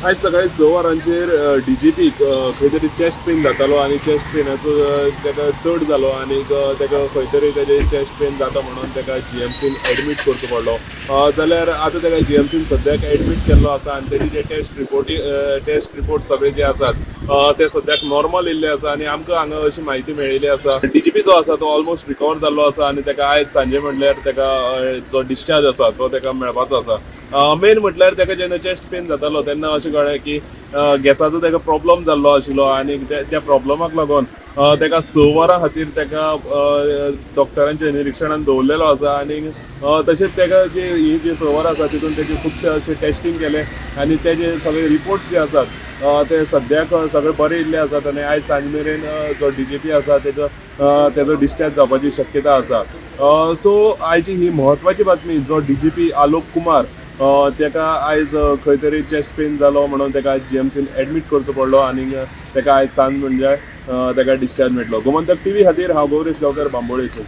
आयज सकाळी 6 वरांचेर डीजीपीक खंय तरी चेस्ट पेन जातालो आनी चेस्ट पेनाचो ताका चड जालो आनी ताका खंय तरी ताजे चेस्ट पेन जाता म्हणून ताका जीएमसीन एडमीट करचो पडलो. जाल्यार आतां ताका जीएमसीन सद्याक एडमीट केल्लो आसा आनी तेजे जे टेस्ट रिपोर्ट सगळे जे आसात, ते सद्याक नॉर्मल येयल्ले आसा. आनी आमकां हांगा अशी म्हायती मेळिल्ली आसा, डीजीपी जो आसा तो ऑलमोस्ट रिकवर जाल्लो आसा आनी ताका आयज सांजे म्हटल्यार ताका जो डिस्चार्ज आसा तो ताका मेळपाचो आसा. मेन म्हटल्यार ताका जेन्ना चेस्ट पेन जातालो तेन्ना अशें कळ्ळें की गॅसाचो ताका प्रॉब्लम जाल्लो आशिल्लो आनी त्या प्रॉब्लमाक लागून ताका 6 वरां खातीर ताका डॉक्टरांच्या निरिक्षणान दवरलेलो आसा. आनी तशेंच ताका जे ही जी 6 वरां आसा तितून तेजे खुबशे अशे टेस्टींग केले आनी तेजे सगळे रिपोर्ट्स जे आसात, ते सद्याक सगळे बरे येयल्ले आसात आनी आयज सांज मेरेन जो डीजीपी आसा तेजो डिस्चार्ज जावपाची शक्यता आसा. सो आयची ही म्हत्वाची बातमी, जो डीजीपी आलोक कुमार, ताका आयज खंय तरी चेस्ट पेन जालो म्हणून ताका जीएमसीन एडमीट करचो पडलो आनी ताका आयज सांज म्हणजे ताका डिस्चार्ज मेळटलो. गोमंतक टीव्ही खातीर हांव गौरेश गांवकर, बांबोळेसून.